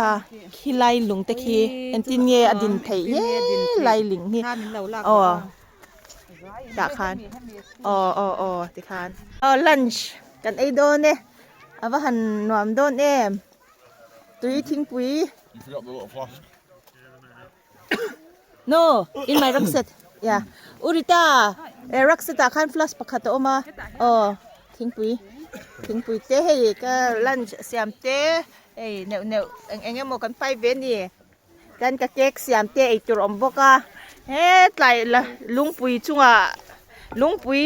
A khi lai lung te khi engtin nge a din theih he lai ling hi aw tah khan aw aw aw tikhan aw lunch kan ei dawn e a va han nuam dawn em tui thingpui no in my rucksack yeah urita e rucksack ah khan flask pakhat a awm a aw thingpui thingpui te hei ka lunch siam te hei neuh neuh eng eng emaw kan pai ve a ni chuan ka cake siam te eitur a awm bawk a hetlai la lungpui chungah lungpui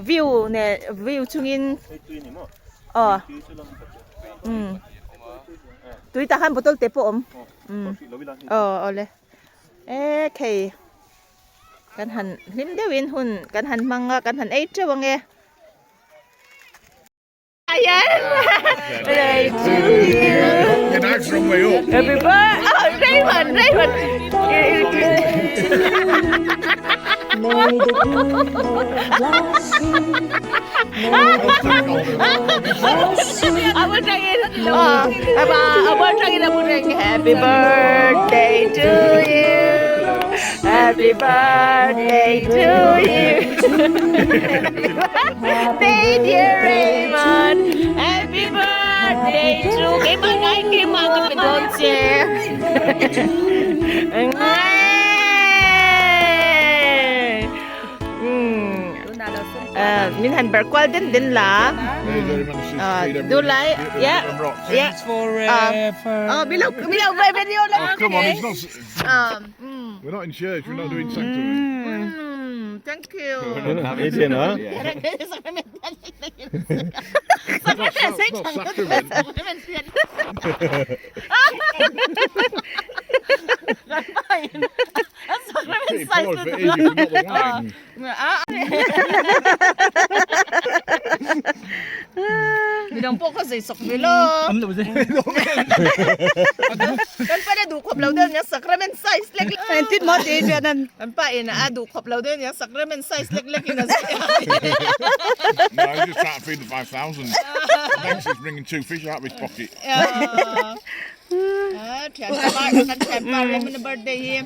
view nen view chungin aw umm tui tah khan bottle te pawh a awm. Umm aw awle e khei kan han hlim deuhin hun kan han hmang a kan han ei teuh ange Happy birthday oh Raymond Raymond Happy birthday to you Happy birthday to you Happy birthday dear Raymond Happy birthday to Keimah ngai keimah ka pe dawn che Min han ber kual den den la Do lai yeah yeah Oh bilo bilo video la Oh come on it's not We're not in church we're not doing sanctuary Thank you Midang pawh kha zei sak ve lo. Kan pa in a duh khawp lo deuh nia sacrament size lek lek. Engtin maw ti hian an. Kan pa in a duh khawp lo deuh nia sacrament size lek lek in a zui a. No, he's just trying to feed the 5,000. Thinks he's bringing two fish out of his pocket. Thian pa kan thian pa Raymond a birthday hi.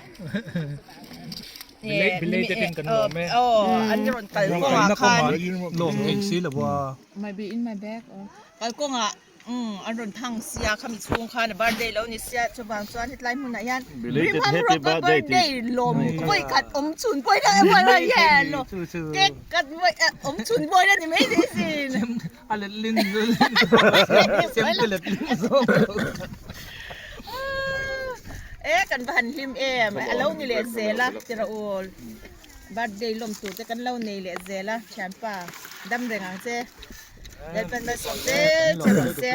Belated in kan lawm e. Aw, an rawn kal kawngah khan. Lawm thei si lo a. Might be in my bag or kal kawngah umm an rawn thang sia khami chhung khan a birthday lo ni sia chuvang chuan hetlai hmunah hian Belated Rimham happy Rock a birthday birthday lawm vawi khat awm chhun pawhin a vawi vawi hian lo cake cut vawi awm chhun pawhin a ni mai thei sin. A let ling sem te let ling zawk. E kan va han hlim em a lo ni leh zel a tira ul birthday lawm tur te kan lo nei leh zel a thianpa dam reng ang che Lalpan malsawm zel che rawh se.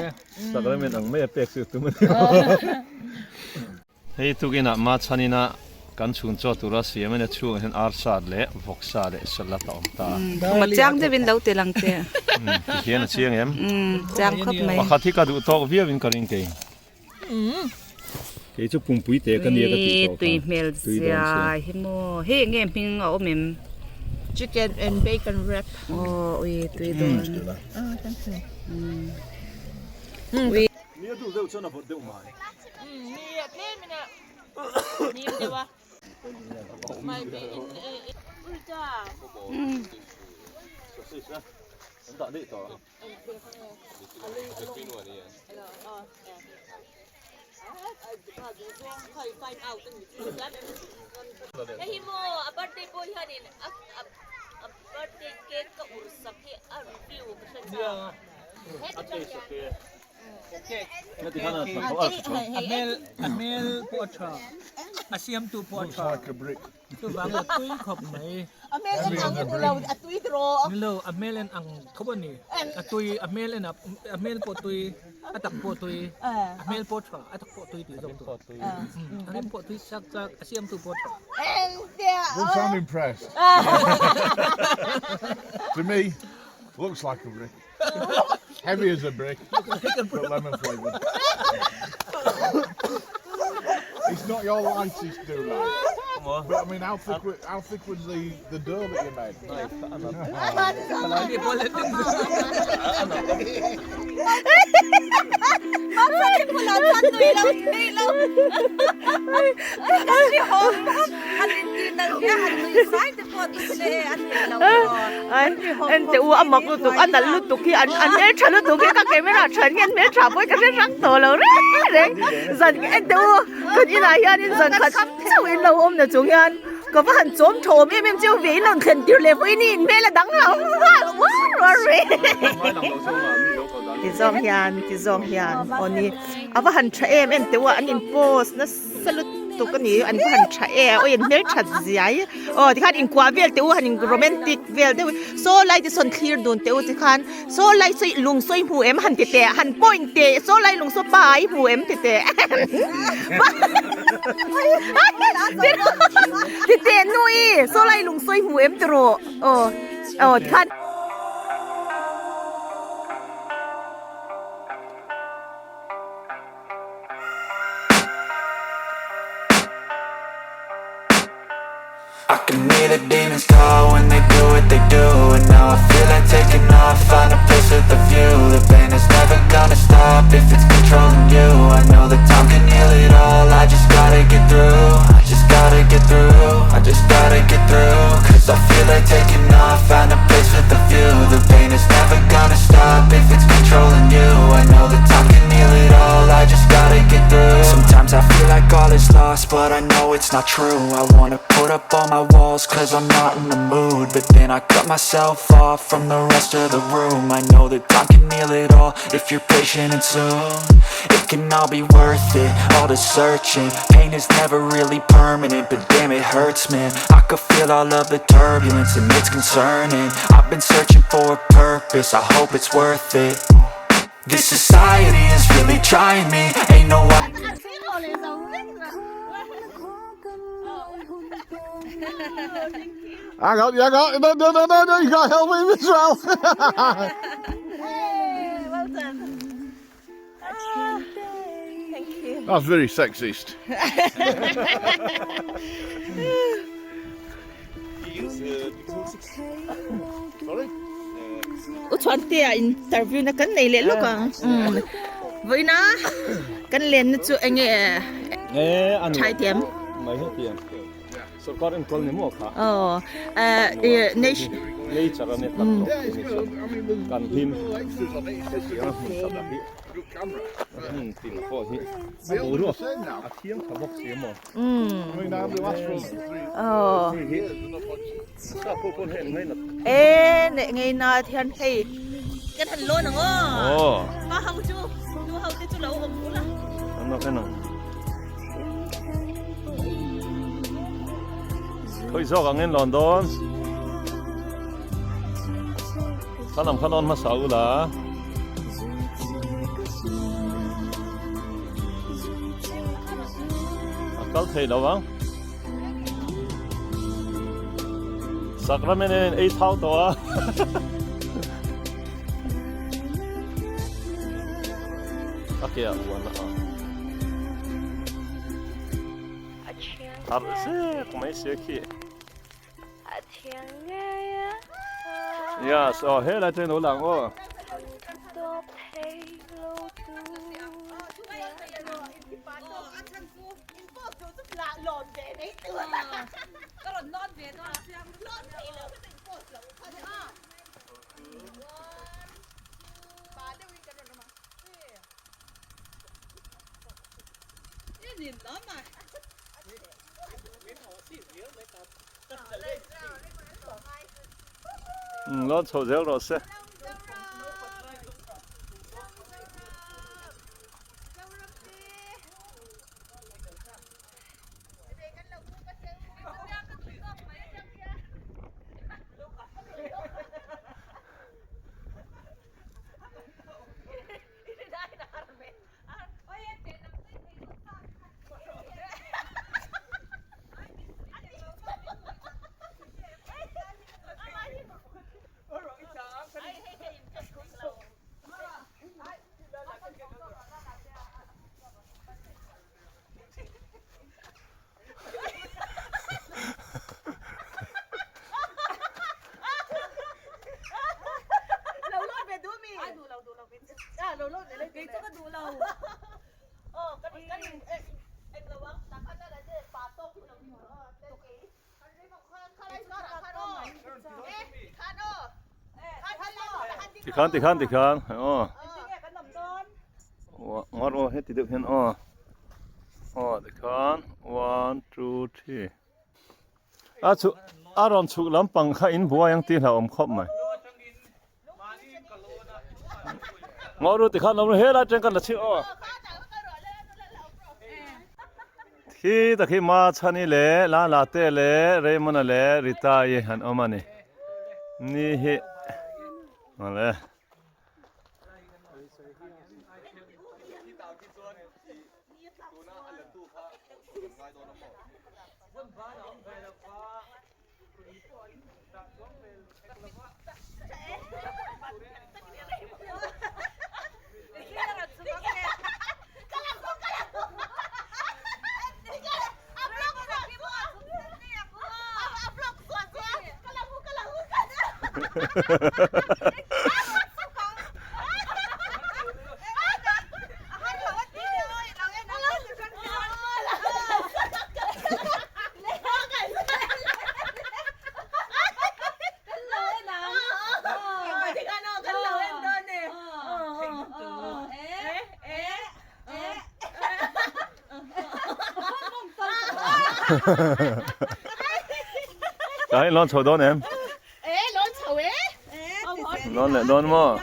Sacrament ang mai a pek chu tum a ni. Hei tukinah Machhanina kan chhun chaw tura siam in a chhungah hian arsa leh vawksa leh salad a awm ta a. Khuma chiang deuhin lo ti lang che. Ti hian a chiang em? Chiang khawp mai. Pakhat hi ka duh tawk viau in ka ring kei. Kei chu pumpui te ka nia ka tih tawh kha. Tui hmel zia hi maw. Hei enge hming a awm em? Chicken and bacon wrap. Aw ui tui dawn. Thank you. Ni a duh deuh chuan a vawt deuh mai. Ni a tlem in a nim deuh a. Hei maw a birthday boy hianin a birthday cake ka ur sak hi a review ka hre chak. A hmel pawh a tha, a siamtu pawh a tha. Chuvang a tui khawp mai. A hmel en ang i lo, a tui tiraw? Ni lo, a hmel en ang khawp a ni. A tui, a hmel en a, a hmel pawh tui, a tak pawh tui, a hmel pawh tha, a tak pawh tui tih zawk tur. A rim pawh tui chak chak, a siamtu pawh tha. Don't sound impressed. To me, looks like a brick. Heavy as a brick, but lemon flavoured. It's not your lightest do like. But I mean, how thick, how thick was the, the dough that you made? En teh u a mak lutuk a nalh lutuk hi an an hmeltha lutuk hi ka camera than hian hmeltha pawh hi ka hre hrang tawh lo reng reng zan en teh u kan inah hianin zan khat chauh in lo awm na chung hian ka va han chawm tha awm em em chiu ve in rawn thlen tir leh pawhin i inhmel a dang lo nghal uar uar mai ti zawng hian ti zawng hian aw ni a va han tha em em teh u a an in post nasa lutuk a ni an va han tha e aw in hmelthat zia hi aw tikhan inkuah vel teh u han in romantic vel deuh saw lai te sawn thlir dun teh u tikhan saw lai saw lung saw i hmu em han ti teh han point teh saw lai lung saw pa i hmu em ti teh ti teh nui saw lai lung saw i hmu em ti rawh aw aw tikhan. I can hear the demons call when they do what they do And now I feel like taking off, find a place with a view The pain is never gonna stop if it's controlling you I know that time can heal it all, I just gotta get through I just gotta get through, I just gotta get through Cause I feel like taking off, find a place with a view The pain is never gonna stop if it's controlling you I know that time can heal it all, I just gotta get through Sometimes I feel like all is lost, but I know it's not true I wanna put up all my walls cause I'm not in the mood But then I cut myself off from the rest of the room I know that time can heal it all if you're patient and soon It can all be worth it, all the searching Pain is never really permanent, but damn it hurts man I could feel all of the turbulence and it's concerning I've been searching for a purpose, I hope it's worth it This society is really trying me, ain't no one Hang on, hang on. No, no, no, no, no. You got to help him as well. Hey, well done. Thank you. That's very sexist. Sorry? U Chhuantea interview na kan nei leh lawk ang. Vawiina kan lenna chu enge thai thiam. Mai hi thiam. Sorkar enkawl ni maw kha? Aw, nature. Nature a ni tak tawh ni chu. Kan hlim hetiang a hmun tak hi hmun tin pawh hi a boruak a thiang tha bawk si a maw? Aw. E neh ngei na hian hei kan han lawn ang aw. Pa ho chu nu ho te chu lo awm ula. An awk en ang. Khawi zawk ang in lawn dawn. Kha lam kha lawn hmasa ula. A kal thei lo ang. Sacrament in ei thau tawh a. A ke a uan a. Har zek mai sia khi. Yes, oh he lai te no lang aw. Lawn chho zel rawh se. Tikhan tikhan tikhan aw ngawt aw heti deuh hian aw aw tikhan one two three a chhuk a rawn chhuk lampang kha in buai ang tih hlauhawm khawp mai ngawt ru tikhan awm ru helai atang kan la chhih aw. Khi tak hi Machhani leh Lala te leh Raymond-a leh Rita-i an awm a ni. Ni hi awle. Cái lon chho dawn em? Lon leh dawn maw?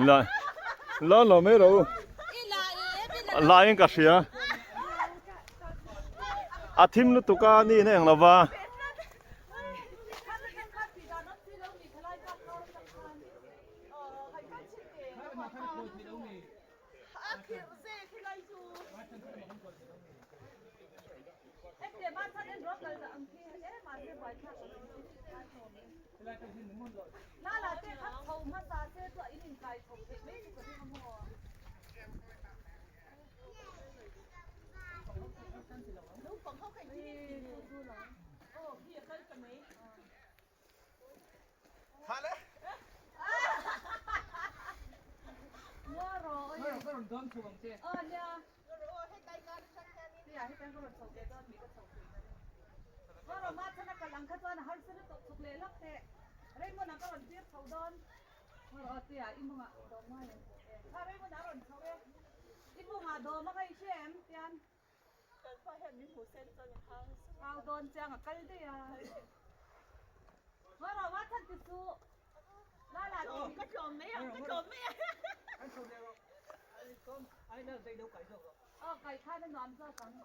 La la lo mai ro la in ka hria a thim lutuk a ni na eng lova.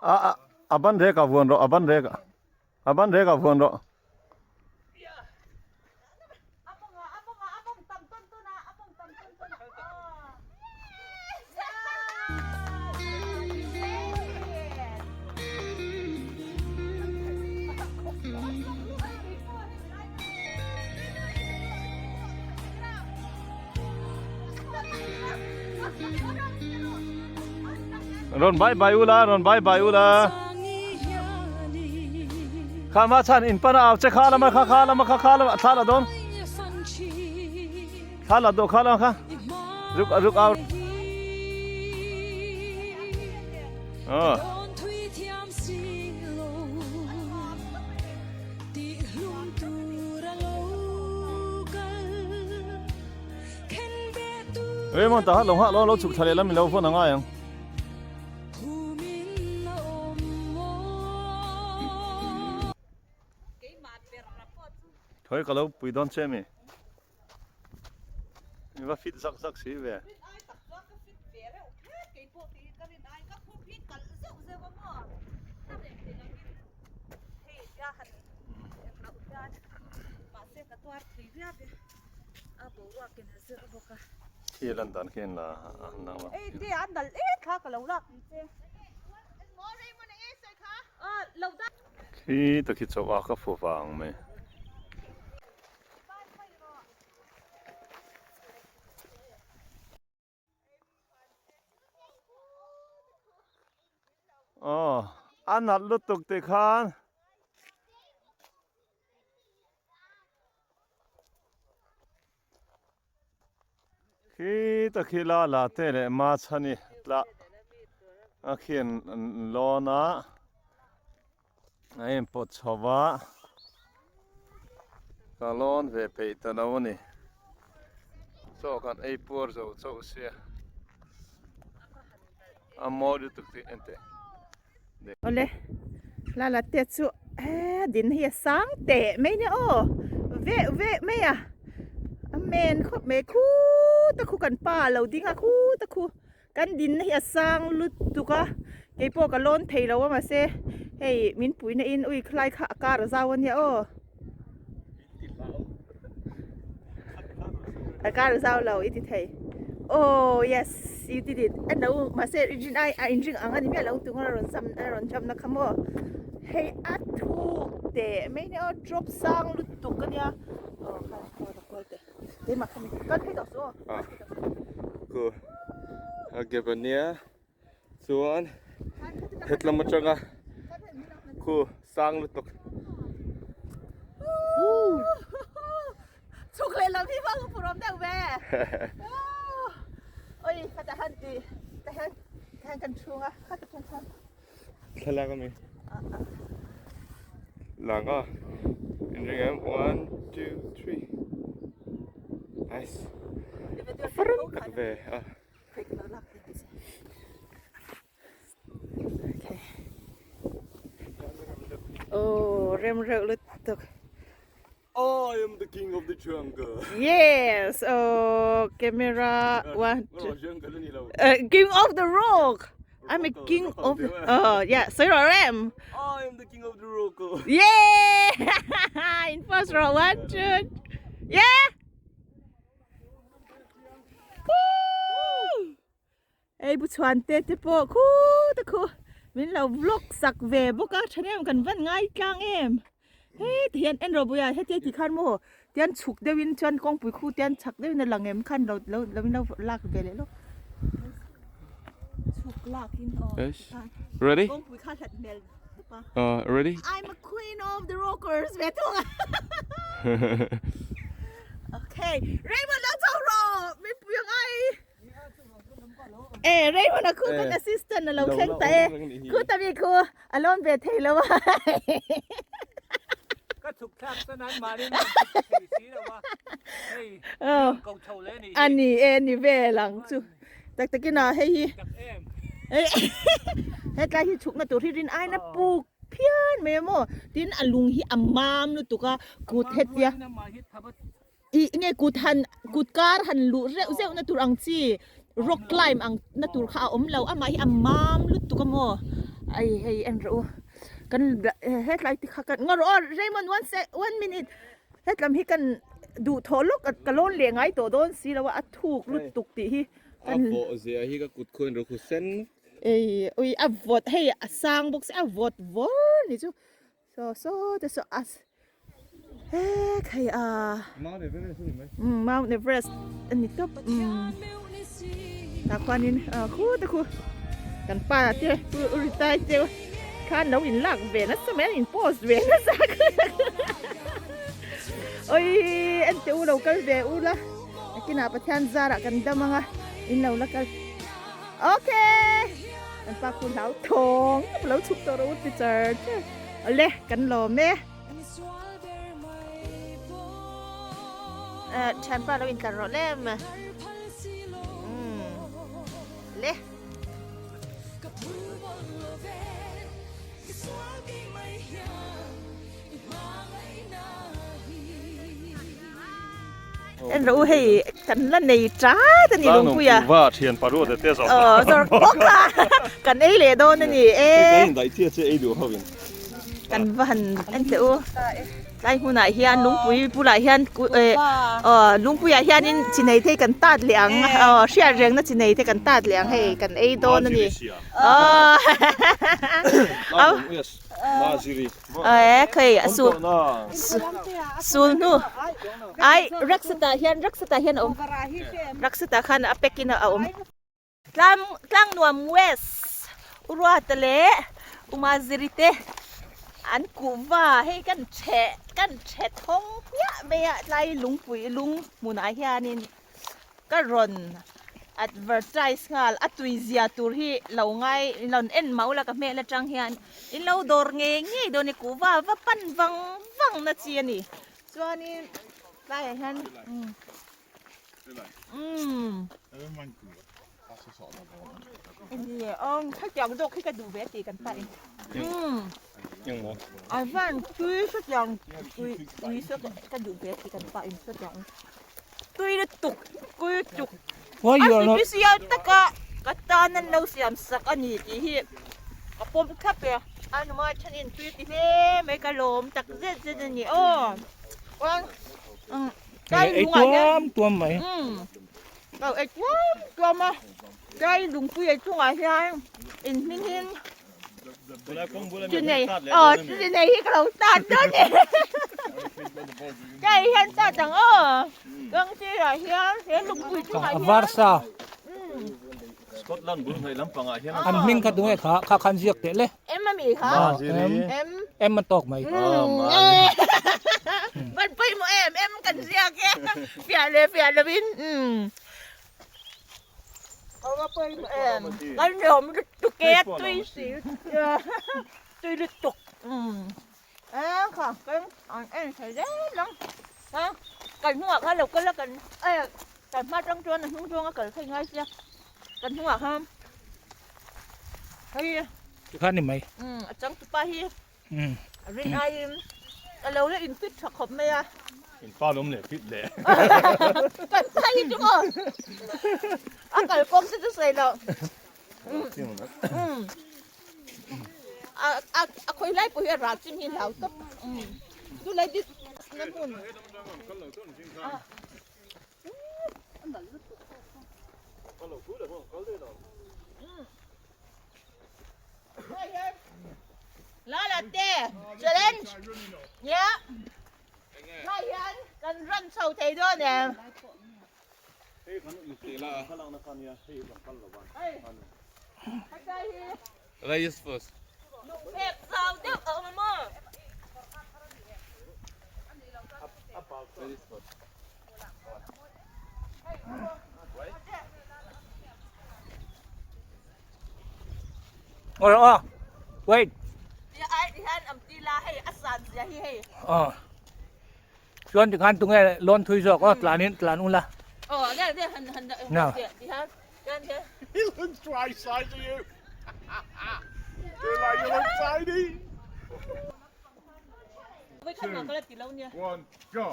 A a a ban rek a vuan rawh a ban rek a ban rek a vuan rawh. Rawn bye bye ula rawn bye bye ula kha ma chhan in pana au che kha lama kha kha lama kha kha lama thla la dawn thla la do kha lama kha ruk ruk au ờ Raymond ta ha lo ha lo lo chuk thla leh lam in lo vawn angai ang. Thoi ka lo pui dawn che mi. I va fit zak zak si ve. Rin ai tak chuan ka fit ve reuh phet kei pawh kei ka rin ai ka khup hi kalh zeuh zeuh a maw a rem thei lovin hei tia han engloh hian mahse ka tuar thui viau e a boruak in a zir bawk a. Khi lan dan khi en la a han nang lo. Ei te a nalh em kha ka lo lak ang che. Khi tak hi chauh a ka fu vang mai. Aw a nalh lutuk tih khan Khi ta khi la la te leh ma chhani tlah a khian an lawn a a inpawt chho va ka lawn ve peih ta lo a ni chaw kan ei puar zo chauh sia a mawi lutuk tih en teh. Awle la la te chu he din hi a sang teh mai nia aw veh veh mai a a men khawp mai khut a khu kan pa a lo ding a khut a khu kan din na hi a sang lutuk a keipawh ka lawn thei lo a mahse hei min pui na in ui khalai kha a kar a zau a nia aw a kar a zau lo i ti thei aw yes you did it a no mahse rin ai a inring ang a ni miah lo tunga a rawn zam a rawn jump na kha maw hei a thuk teh mai nia aw drop sang lutuk a nia aw kha khaw la kual teh keimah kha mi kal phei tawh suh aw ku a gap a nia chuan hetlam atanga khu sang lutuk chhuk leh lam hi vang phurawm deuh ve oi khata han ti ta hian ta hian kan chhung a khata khan khan thlalak ami lang a inring em 1 2 3 nice faram tak ve a Okay. Oh, rem reuh lutuk. I am the king of the jungle. Yes. Oh, camera one. Two. King of the rock. I'm a king of the, oh yeah, sorry Rem. I am the king of the rock. Yeah. In first row, one, two. Yeah. Ei bu chhuan te te pawh khut a khu min lo vlog sak ve bawk a thahnem kan van ngai tlang em heti hian en rawh buia heti tih khan maw tian chhuk deuhin chuan kawngpui khu tian chhak deuhin a lang em khan lo lo lo in lo lak ve leh lawk chhuk lak in aw ready kawngpui kha hlat hmel tawp a ready I'm a queen of the rockers ve thung a okay Raymond lo chho rawh min pui ang ai. E Raymond a khu kan assistant a lo thleng ta e khu ta mi khu a lawn ve thei lo a ka chhuk thlak chuan an mahni in thei si lo a hei ko chho le ni ani e ni vel ang chu tak takin a hei hi hetlai hi chhukna tur hi rin aina puk phian mai a maw tin a lung hi a mam lutuk a kut hetia Ih nge kut han kut kar han luh reuh zeuh na tur ang chi rock climb ang na tur kha a awm lo amah hi a mam lutuk a maw ai hei en rawh u kan hetlai te kha kan ngaw rawh aw Raymond one sec one minute hetlam hi kan duh thawh lawk ka lawn leh ngai tawh dawn si lo a a thuk lutuk tih hi a vawh zia hi ka kut khuan ru khu sen ei ui a vawt hei a sang bawk sia a vawt vawr ni chu Saw saw te saw as he khai a Mount Everest ani mai um Mount Everest ani tawp um tah khuanin khu te khu kan pa te u ritai te khan lo in lak ve nasa mai an in post ve nasa oi en te u lo kal ve u la nakinah Pathian zarah kan dam anga in lo la kal Okay kan pa khu hlau thawng tak lo chhuk tawh rawh u ti char char awle kan lawm e eh thianpa lo intlar rawh lem umm le En rawh u hei. Kan la nei tat a ni Lungpuia. Tlangnuam kuhva thian paruat te zawrh Aw zawrh bawk a kan ei leh dawn a ni e. Kan indaih chiah chiah ei duh ho in. Kan va han en teh u. Tlai hmunah hian Lungpui bulah hian aw Lungpuiah hianin chi nei te kan tat leh ang aw hriat rengna chi nei te kan tat leh ang hei kan ei dawn a ni. Aw. Ae khei a sul sul hnu ai raksatah hian raksatah hian a awm raksatah khan a pack in a awm tlang Tlangnuam west Uruata leh Umaziri te an kuhva hei kan theh kan theh thawng hmiah mai a tlai lungpui lung hmunah hianin. Ka rawn advertise nghal a tui zia tur hi lo ngai rawn en mauh la ka hmel atang hian in lo dawr ngei ngei dawn e kuhva va pan vang vang na chi a ni chuanin tlaiah hian umm umm hetiang zawk hi ka duh ve tih kan pahin umm a van tui hetiang tui tui saw ka duh ve tih kan pahin hetiang. Tui lutuk tui lutuk artificial taka ka tan an lo siam sak a ni tih hi ka pawm thlap e a numa thenin tui ti hle mai ka lawm tak zet zet a ni aw chuan tlai lungah hian ka ei tuam tuam a tlai lungpui ei chungah hian in hming in Chinei aw chinei hi ka lo start dawn ni ka hian start ang aw kawng sirah hian he lungpui chungah hian a var sa Scotland bul hnaih lampang ah hian an hming kha tunge kha kha khan ziak teh le em ami kha em em a tawk mai van pawimawh em em kan ziak e fiah leh fiah lovin Kan lawm lutuk e a tui si tui lutuk e kha kan an en thei zel ang a kan hnungah khan lo kal a kan e kan hma tang chuan a hnung zawnga kal kha i ngai sia kan hnungah khan hei tikhan ni mai a changtupa hi Rin aiin a lo la in fit tha khawp mai a. In pa lawm leh fit leh. Kan pa hi chu maw a kalkawng te chu sawi loh. A khawi lai pawh hi a ral chin hi hlau tawp. Chu lai dit na hmun. La la te challenge yeah lai hian kan run chho thei dawn em Raise first. Lungphek zau deuh a awm maw? Ôi oh, wait. Ờ. Chuan ti khan tunge lawn thui zawk aw tlan in tlan ula. No. He looks twice size of you. Do like you look tiny. Two, one, go.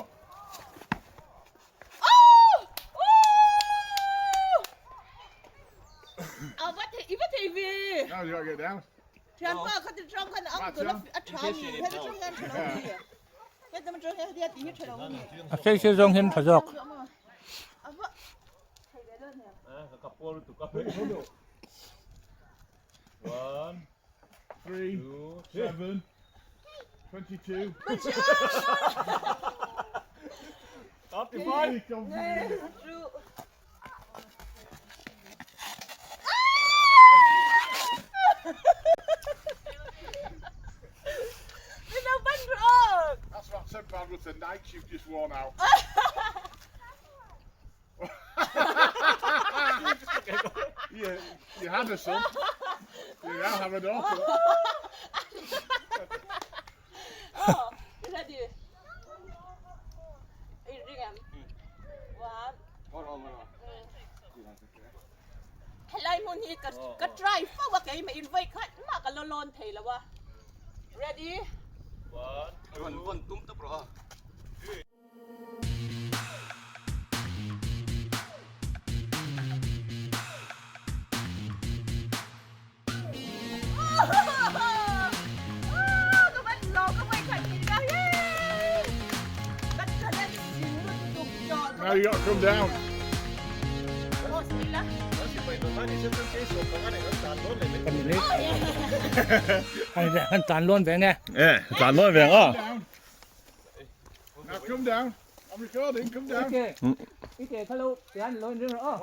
I va thei ve. Now you gotta get down. Thianpa kha ti tang khan ang tuna a tha ni he ti tang hian tha lo ni he ti tang hian he ti hi tha lo ni A sei sei zawng hian tha zawk. One, 3, 7, 22. 35. That's about £10 worth of Nikes you've just worn out. You, you had a son. You now have a daughter. Oh, ready. Ring em. One. Helai hmun hi ka ka try fo a keimah in vawi khat mah ka la lawn thei lo a. Ready? One, one, tum tawp rawh a. Now you got to come down. Tan lawn ve nge. Eh, tan lawn ve ang. Now come down. I'm recording. Come down. Okay. Okay, hello. Tian lawn ring rawh aw.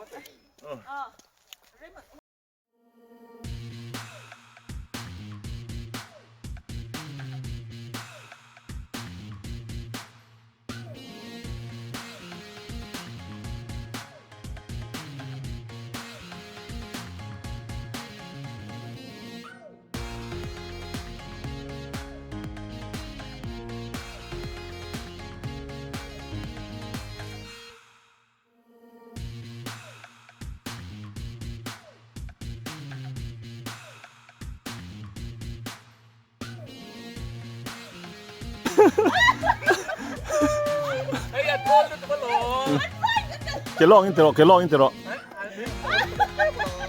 Ke lawng in ti rawh, ke lawng in ti rawh.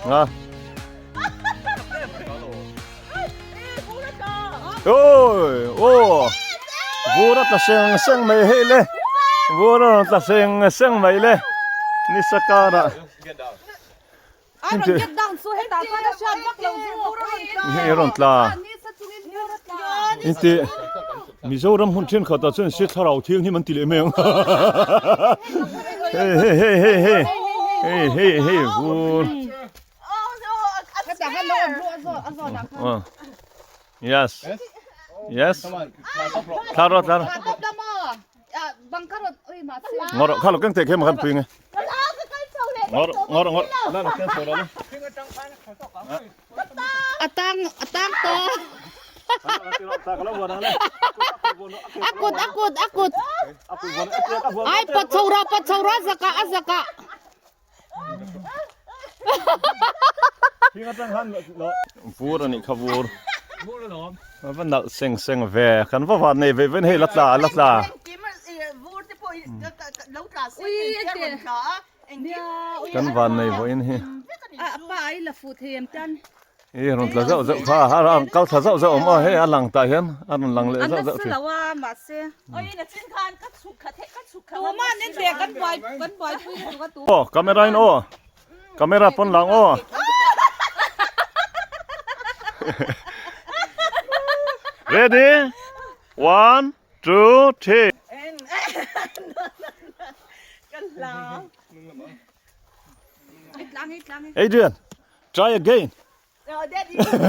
Nga. Oi, oh. Vur a tla seng seng mai hei le. Vur a rawn tla seng seng mai le. Ni sakara. A rawn get down chu hetah chuan a hriat vak lo chu Hei rawn tla. Inti Mizoram hun thenkhatah chuan se thlarau thianghlim an ti leh mai ang. Hei hei hei hei hei hei hei hei vur. Yes. Yes. Thla rawh thla rawh. Ngawr kha lo keng teh khe makhan pui nge. Ngawr ngawr ngawr la lo keng chho lo. Atang atang to. Akut akut akut. Ai pat chho ra pat chho ra zaka a zaka. Vur anih kha vur. A va nalh seng seng ve. Kan va van nei ve ven hei la tla la tla. Kan van nei vawiin hi. I rawn tla zauh zauh kha a rawn kal thla zauh zauh awm aw hei a lang tah hian a rawn lang leh zauh zauh thin. Aw camera in aw camera pawn lang aw. Ready one two three. Adrian Try again. No, daddy, help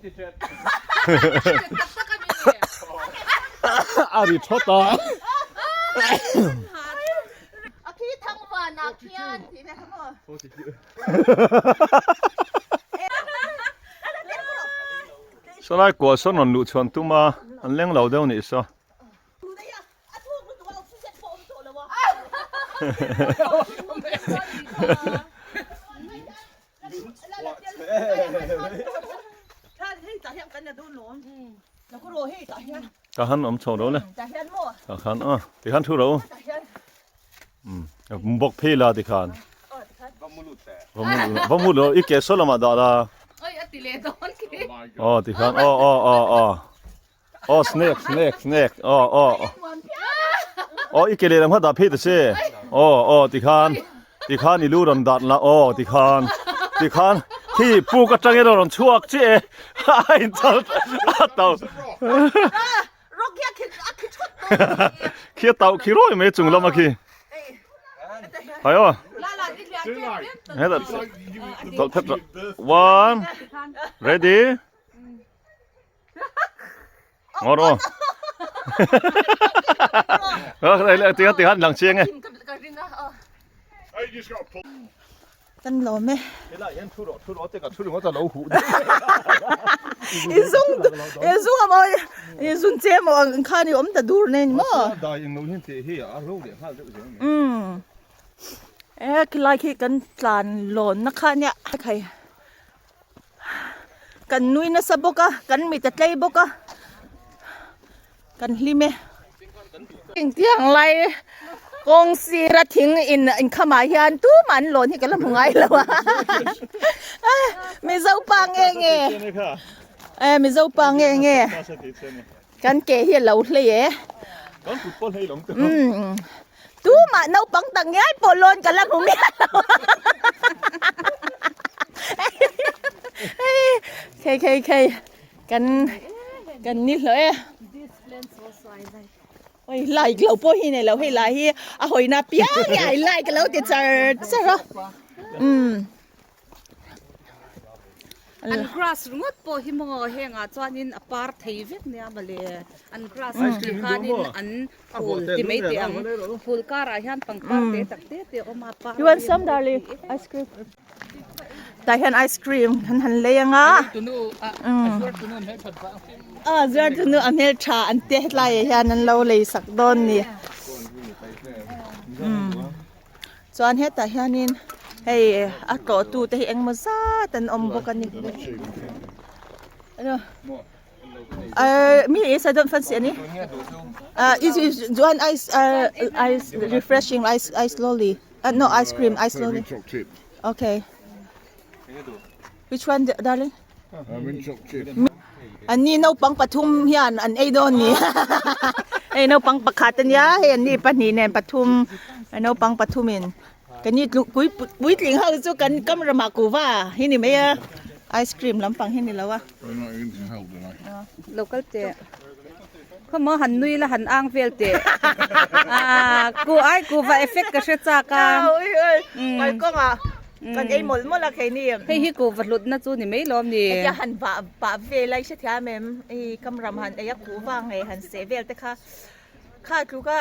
me then. A ri thawt a. A khi thang van ah khian tih ve kha maw. Sawlai kua sawn rawn luh chhuan tum a, an leng lo deuh nih saw. Ka han awm chho ro le ka khan a ti khan thu ro um bawk phei la ti khan va mu lo i ke saw lamah dah la aw ti khan aw aw aw aw Aw snake snake snake aw aw aw i ke lehlam kha dah phei ta che aw aw tikhan tikhan i lu rawn dat la aw tikhan tikhan khi puk atangin a rawn chhuak chiah e a inchal a tau khi a tauh khi rawi mai chung lama khi hai aw hetah tawlh phet rawh one ready Ngawr aw. Tiang tiang lang chiang e. Kan lawm e. Helai hian thu rawh thu rawh te ka thu ringawt a lo huh. I zung i zung a maw i zun che maw ang khan i awm ta dur nei ni maw. Dai eng lo hian teh hi a ro leh nghal deuh zel mai. Umm. E khilai khi kan tlan lawn na kha nia khai. Kan nui nasa bawk a, kan mit a tlei bawk a, kan hlim e. Engtiang lai Kawng sira thing in inkhamah hian tumah an lawn hi ka la hmu ngai lo a. Mizo pa nge nge. Mizo pa nge nge. Kan ke hi a lo hlei e. Umm tumah naupang tak ngiai pawh lawn ka la hmu miah lo a. Khei khei khei kan kan ni hlawh e. Oi like lo pawh hi nei lo hei lai hi a hawina piang hi ai like lo ti char char a. Umm. An grass ringawt pawh hi maw hengah chuanin a par thei vek nia mawle an grass an tih khanin an phul ti mai teh ang phul karah hian pangpar te tak te te a awm a par You want some darling ice cream tah hian ice cream an han lei anga a zuar tunu a hmeltha an te hetlai ah hian an lo lei sak dawn ni Chuan hetah hianin hei a tlawhtu te hi engmaw zat an awm bawk a ni. Mi is I don't fancy any. Is is do you want ice ice refreshing ice ice lolly? No ice cream ice lolly. Okay. Which one darling? An ni naupang pathum hian an ei dawn ni hei naupang pakhat ania hei an ni pahnih nen pathum naupang pathum in kan ni tluk pui puitling ho chu kan kam ramah kuhva hi ni mai a ice cream lampang hi ni lo a. Local te khawmaw han nui la han ang vel teh ah ku ai kuhva effect ka hre chak a. Kalkawngah Kan ei mawlh mawlh a keini. Hei hi kuhva hlutna chu ni mai lawm ni. Hetia han vah pah vel a i hrethiam em? Hei kamram han ei a kuhva ngei han seh vel te kha kha tluka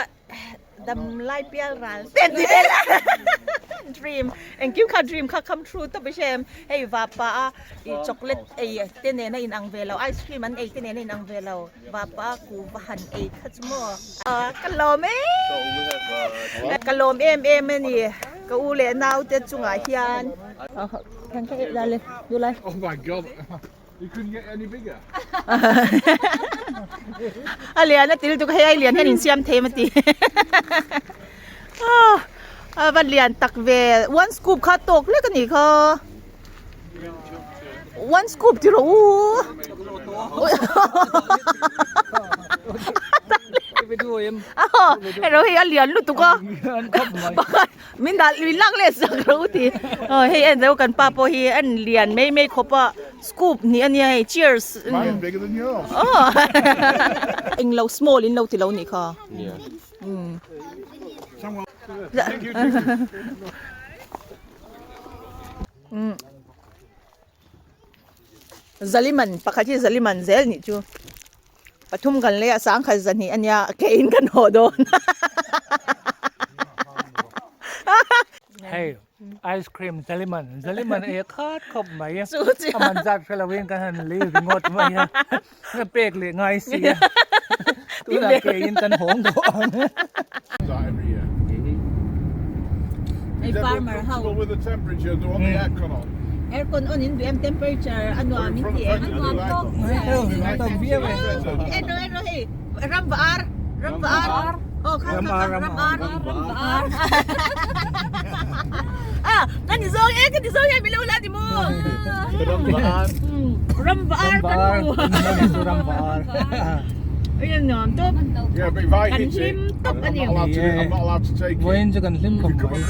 dam lai pial ral te an ti vel a dream engkim kha dream kha come true tawp i hre em? Hei vah pah a i chocolate ei te nen a inang ve lo ice cream an ei te nen a inang ve lo vah pah a kuhva han ei kha chu maw ka lawm em ka lawm em em a ni. Ka u leh nau te chungah hian Oh my god you couldn't get any bigger. A lian a til tuk hei ai lian hian insiam thei a ti. A va lian tak ve one scoop kha tawk lek a nih kha. One scoop ti rawh u. Hei ro hei a lian lutuk a. Min dah min lak leh sak ro ti. Hei en deuh kan pa pawh hi en lian mai mai khawp a scoop hnih a nia hei cheers. Mine bigger than yours. Eng lo small in lo ti lo nih kha. Zaliman pakhat hi zaliman zel nih chu pathum kan lei a sangkhat zahnih a nia ke in kan haw dawn Hei ice cream zaliman zaliman ei a khat khawp mai a man zat hre lo in kan han lei ringawt mai a pek leh ngai si a tunah ke in kan hawng tawh ang. Hei farmer ho aircon on in duh em temperature a nuam in ti em en rawh en rawh hei ram va ar ram va ar aw kha kha kha ram ar ram va ar a ka ni zawng e ka ni zawng e milo la ni maw ram va ar ram va ar kan hmu ram va ar Ayan nuam tawp Yeah, but if I kan hit it, hlim tawp I'm a ni. not allowed to, I'm not allowed to take it. Vawiin chu kan hlim khawp mai.